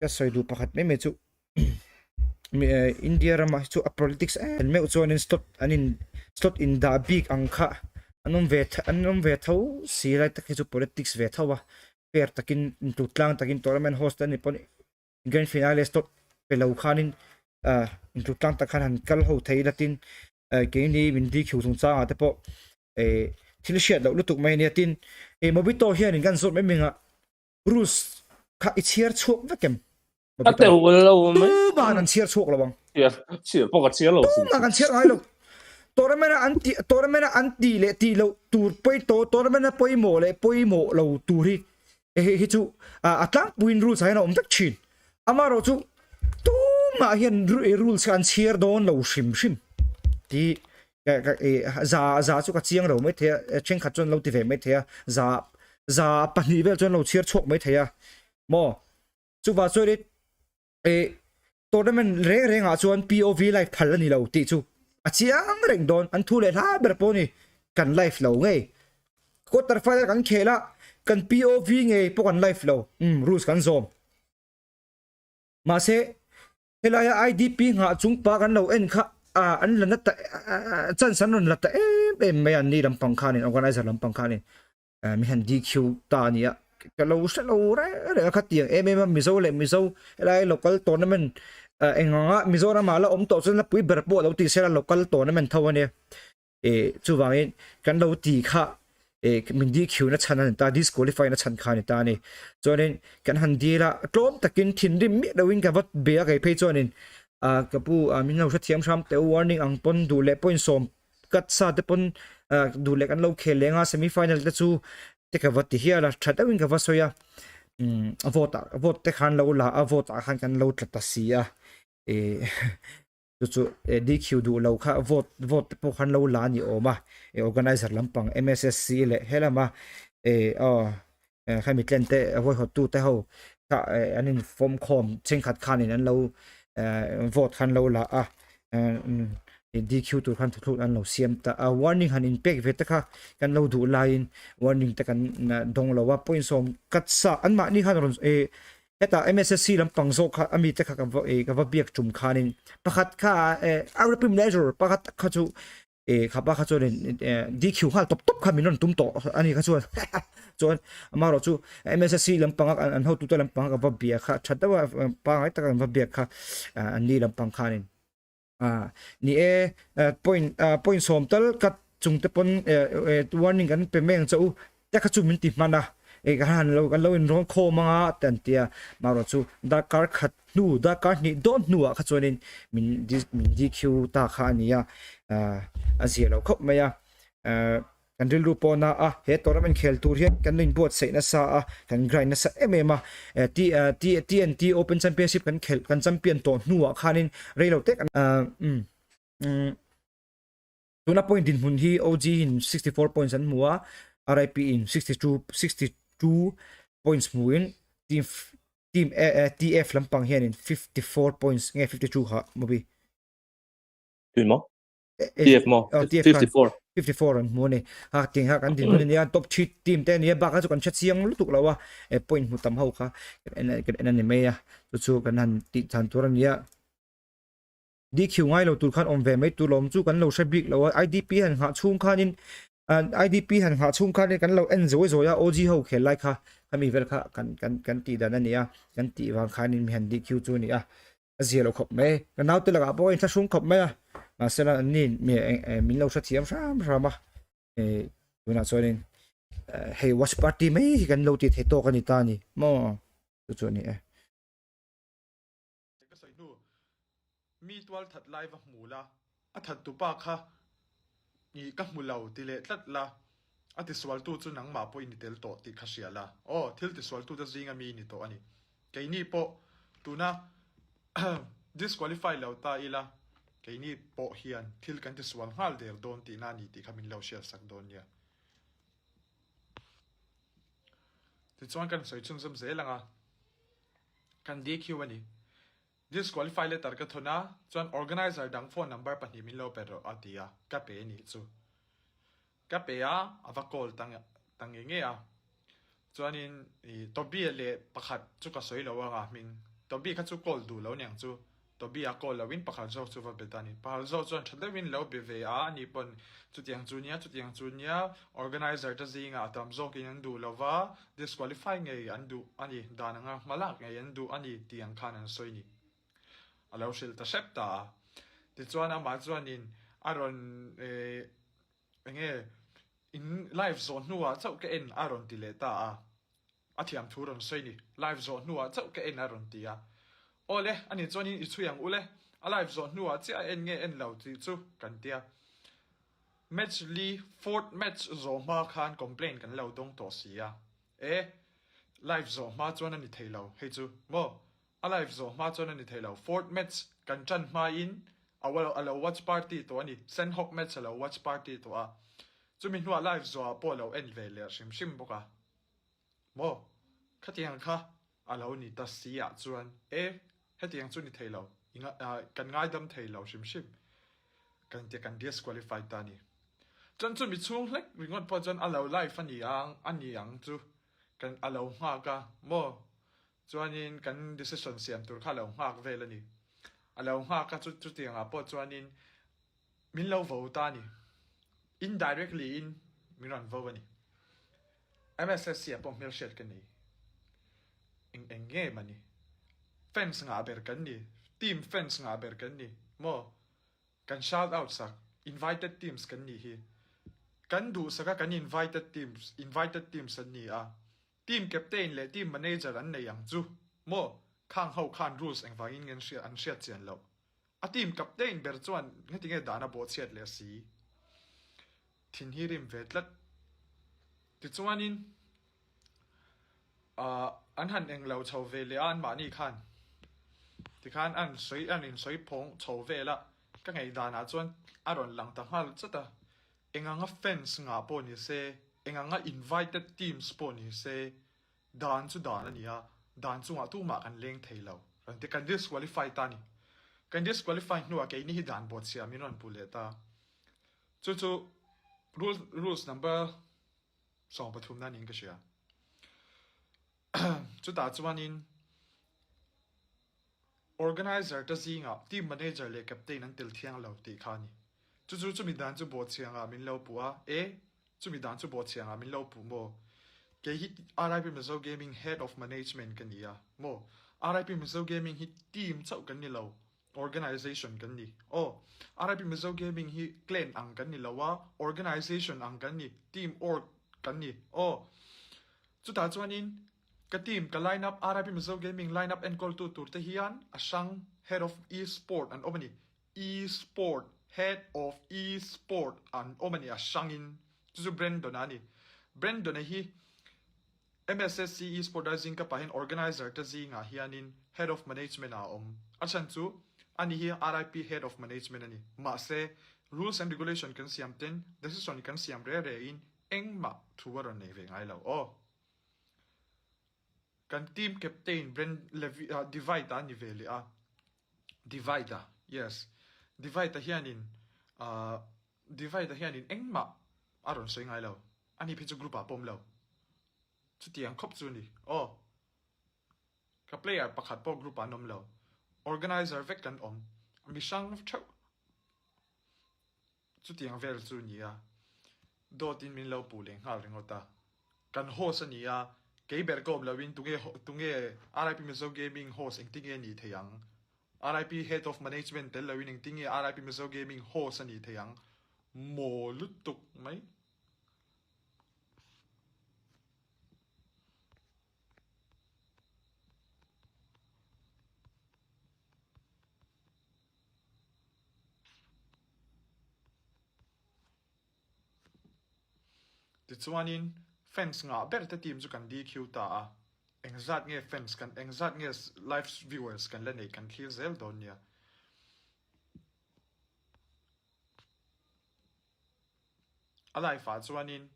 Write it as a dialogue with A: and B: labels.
A: Ka sawi duh pakhat mai mai chu India ramah hi chu a politics em meuh chuanin slot an in slot in dah bik ang kha an awm ve an awm ve tho si lai tak hi chu politics ve tho a fair takin intu tlang takin tournament host an ni pawn grand finale slot pe lo khanin ah intu tlang tak khan han kal ho thei la tin keini min DQ chungchangah te pawh eh thil hriat loh lutuk mai ania tin eh Mobito hianin kan zawt mai mai ang a. Rules kha i chhiar chhuak vek em?
B: A teuh lo mai.
A: Tuman an chhiar chhuak lo ang.
B: Chhiar chhiar pawh ka chhiar lo.
A: Tuman kan chhiar ngai lo. Tournament a an ti tournament a an ti leh ti lo tur pawi to tournament a pawimawh leh pawimawh lo tur hi hei hi chu a tlangpuiin rules ah hian a awm vek thin. Amaherawh chu tumah hian rules kha an chhiar dawn lo hrim hrim tih za za chu ka chiang lo mai thei a thenkhat chuan lo ti ve mai thei a za za pahnih vel chuan lo chhiar chhuak mai thei a maw chuvah chuan in eh tournament reng reng ah chuan POV live phal a ni lo tih chu a chiang reng dawn an thu leh hla ber pawh ni kan live lo ngei quarter final kan khel a kan POV ngei pawh kan live lo um rules kan zawm Mahse, helaia IDP nghah chung pa kan lo en kha an la na ta chance an rawn la ta em em mai a, ni lampang khanin organizer lampang khanin mi han DQ ta a ni a, ka lo hre lo reng reng a khatiang em em a Mizo leh Mizo helai local tournament eng anga Mizoramah la awm tawh chuan la pui ber pawh a lo ti sela local tournament tho a nia. eh chuvangin kan lo ti kha eh min DQ na chhan a ni ta disqualify na chhan kha a ni ta a ni chuanin kan han dil a tlawm takin thinrim miah loin ka va be a kei phei chuanin ah ka pu ah min lo hrethiam hram teh u warning ang pawn duh leh point sawm cut sa te pawn ah duh leh kan lo khel leng a semi final te chu te ka va ti hial a tha deuhin ka va sawi a umm vote ah vote te khan lo la a vote ah khan kan lo tla ta si a eh. Chu chu DQ duh lo kha vote vote te pawh khan lo la a ni awm a, e organizer lampang MSSC leh helama e aw hemi tlen te huaihawt tu te ho kha an in fawm khawm thenkhat khanin an lo vote khan lo la a, DQ tur khan thuthluk an lo siam ta a, warning han in pek ve te kha kan lo duh laiin warning te kan dawng lo a, point sawm cut sa an mahni khan rawn e Hetah MSSC lampang zawk kha a mite kha ka va eh ka va biak tum khanin pakhat kha eh RP manager pakhat tak kha chu eh kha pa kha chuanin eh DQ nghal tawp tawp kha min rawn tum tawh a ni kha chuan chuan amaherawh chu MSSC lampanga an hotute lampanga ka va bia kha tha deuha pangngai taka an va biak kha an ni lampang khanin Ah, ni e, point point sawm tal ka chung te pawn warning kan pe mai ang che u te kha chu min ti hman a, e ka han lo kan lo in rawn khawm anga te an tia, marawh chu darkar khat hnu darkar hnih dawn hnuah kha chuanin min min DQ ta kha a ni a, a zia lo khawp mai a. Kan rilru pawh na a, he tournament khel tur hian kan lo inbuatsaih nasa a, kan grind nasa em em a. T T TNT Open Championship kan khelh kan champion tawh hnuah khanin rei lo tek an umm tuna point dinhmun hi OG in 64 points an hmu a, RIP in 62 62 points hmuin team team TF lampang hianin 54 points nge 52 ha Mobi.
B: Tui maw? TF maw? 54.
A: 54 an hmu a ni. Ha ting ha kan din hun ania top 3 team te ania bak a chu kan hre chiang lutuk lo a e point hmu tam ho kha kan en kan en ani mai a chu chu kan han tih than tur ania DQ ngai lo tur khan awm ve mai tur lawm chu kan lo hre bik lo a IDP han nghah chhung khanin IDP han nghah chhung khanin kan lo en zawi zawi a OG ho khel lai kha khami vel kha kan kan kan tih dan ania kan tih vang khanin mi han DQ chu ani a a zia lo khawp mai ka naute lakah pawh a inthlahrung khawp mai a mahse la an ni min lo hrethiam hram hram a eh tunah chuanin hei watch party mai hi kan lo ti thei tawk a ni ta a ni maw chu chu a ni e.
C: Ka sawi hnu mi tual that lai va hmu la a that tupa kha i ka hmu lo ti leh tlat la a tisualtu chu nangmah pawh i ni tel tawh tih kha hria la aw thil tisualtute zinga mi i ni tawh a ni. Keini pawh tuna disqualify lo ta ila, keini pawh hian thil kan tisual nghal der dawn tihna a ni tih kha min lo hriatsak dawn nia. Tichuan kan sawi chhunzawm zel ang a, kan DQ a ni. Disqualify letter ka thawn a, chuan organizer dang phone number pahnih min lo pe rawh a ti a, ka pe a nih chu. Ka pe a, a va call ta ta nge nge a. Chuanin i Toby-a leh pakhat chu ka sawi lo anga hming. Toby kha chu call duh lo niang chu. Toby a call loin pakhat zawk chu va be ta a ni. Pakhat zawk chuan tha deuhin lo be ve a, ani pawn chutiang chu nia, chutiang chu nia, organizer te zingah a tam zawkin an duh lo va, disqualify ngei an duh a ni, dan anga hma lak ngei an duh a ni tih ang khan an sawi ni. A lo hrilh ta hrep ta a. Tichuan amah chuanin a rawn eh enge in live zawh hnuah chauh ka en a rawn ti leh ta a. A thiam thu rawn sawi ni. Live zawh hnuah chauh ka en a rawn ti a. Aw le, ani chuanin i chhui ang u le. A live zawh hnuah chiah a en nge en lo tih chu kan tia. Match li fourth match zawh hma khan complaint kan lo dawng tawh si a. E, live zawh hma chuan a ni thei lo hei chu maw? A live zawh hma chuan a ni thei lo. Fourth match kan ṭan hmain a a lo watch party tawh a ni. Sandhog match a lo watch party tawh a. Chumi hnuah live zawhah pawh a lo en ve leh hrim hrim bawk a. Maw? Khatiang kha a lo ni ta si ah chuan e, hetiang chu ni thei lo, i kan ngaidam thei lo hrim hrim kan tia kan disqualify ta a ni. Chuan chumi chhung hlek ringawt pawh chuan a lo live a ni ang a ni ang chu kan a lo nghak a maw? Chuanin kan decision siam tur kha a lo nghak vel a ni. A lo nghak a chu chutiang ah pawh chuanin Min lo vo ta a ni. Indirectly in min rawn vo a ni. MSSC ah pawh hmelhriat ka nei. Eng eng nge mah ni. Fans ngah ber kan ni. Team fans ngah ber kan ni. Maw? Kan shout out sak. Invited teams kan nih hi. Kan duhsak a kan invited teams invited teams an ni a. Team captain leh team manager an nei ang chu. Maw? Khang ho khan rules engvangin nge an hriat chian loh. A team captain ber chuan ngeti nge dan a bawhchhiat leh si? Thin hi rim ve tlat. Tichuanin ahh an han englo chho ve leh a anmahni khan tikhan an sawi an insawi phawng chho vel a, ka ngaihdanah chuan a rawn lang ta nghal chat a, eng anga fans ngah pawh ni se, eng anga invited teams pawh ni se, Dan chu dan a ni a, dan chungah tumah kan leng thei lo. Rawn ti, kan disqualify ta a ni. Kan disqualify hnuah keini hi dan bawhchhiah min rawn puh leh ta. Chu chu rule, rules number 13 na niin ka hria. Chutah chuanin organizer te zingah team manager leh captain an tel thiang lo tih kha a ni. Chu chu chumi dan chu bawhchhiangah min lo puh a, e, chumi dan chu bawhchhiangah min lo puh maw? Kei hi RIP Mizo Gaming Head of Management ka ni a, maw? RIP Mizo Gaming hi team chauh kan ni lo, organization kan ni. Aw, RIP Mizo Gaming hi clan ang kan ni lo a, organization ang kan ni, team org kan ni. Aw, chutah chuanin ka team, ka line up, RIP Mizo Gaming line up enkawltu tur te hian a hrang Head of E-sport an awm a ni. E-sport, Head of E-sport an awm a ni a hrangin chu chu Brandon-a a ni. Brandon-a hi MSSC E-sport Rising Cup ah hian organizer te zingah hianin Head of Management ah a awm. A chhan chu ani hi RIP Head of Management a ni. Mahse, rules and regulation kan siam ten decision kan siam re re in engmah thu a rawn nei ve ngai lo aw. Kan team captain Brand Levi ah Divide a ni ve leh a. Divide a, yes. Divide a hianin ah Divide a hianin engmah a rawn sawi ngai lo. Ani phei chu group ah pawm lo. Chutiang khawp chu a ni. Aw. Ka player pakhat pawh group ah an awm lo. Organizer vek kan awm. Mi hrang theuh. Chutiang vel chu ni a, dawtin min lo puh leh nghal ringawt a. Kan host a ni a, kei ber ka awm loin tunge tunge RIP Mizo Gaming host engtinge a nih thei ang? RIP Head of Management tel loin engtinge RIP Mizo Gaming host a nih thei ang? Maw lutuk mai. Tichuanin fans ngah ber te team chu kan DQ ta a, engzat nge fans kan engzat nge live viewers kan la neih kan thlir zel dawn nia. A live ah chuanin.